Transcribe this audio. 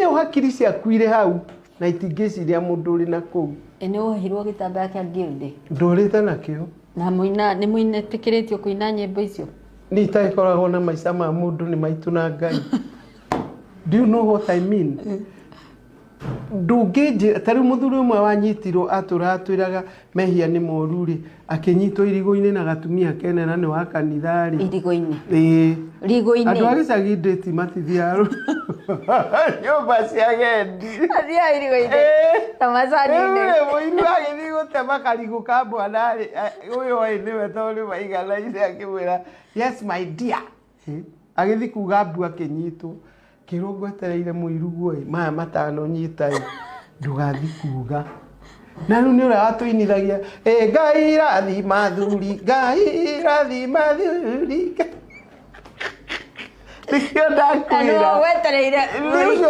Ĩyo hakiri ciaku irĩ hau na itingĩciria mũndũ ũrĩ na kũu. Ĩ nĩ wohirwo gĩtambaya kĩa guild? Ndũrĩte nakĩo. Na mũina nĩ mũinetĩkĩrĩtio kũina nyĩmbo icio? Niĩ itagĩkoragwo na maica ma mũndũ nĩ maitũ na Ngai. Do you know what I mean? Ndũngĩnjĩra ta rĩu mũthuri ũmwe wanyitirwo atũraga atwĩraga mehia nĩ moru rĩ, akĩnyitwo irigũ-inĩ na gatumia kene na nĩ wa kanitha rĩ. Irigũ-inĩ? Ĩĩ. Rigũ-inĩ? Andũ a gĩcagi ndĩti matithiaga nyũmba cia agendi. Athiaga irigũ-inĩ Ĩĩ. ta macani-inĩ. Rĩu rĩ, mũiru agĩthiĩ gũtema karigũ ka mwana rĩ, ũyũ oĩ nĩwe tondũ nĩ maiganaine akĩmwĩra yes my dear. Agĩthiĩ kuga mbu akĩnyitwo. Kĩrwo ngwetereire mũiru guoĩ maya matano nyita ĩ ndũgathiĩ kuga. Na rĩu nĩ ũrĩa watũinithagia ĩ Ngai rathima thuri, Ngai rathima thuri. Nĩkĩo Na nĩwe ndakwĩra. wetereire. Nĩ ũcio.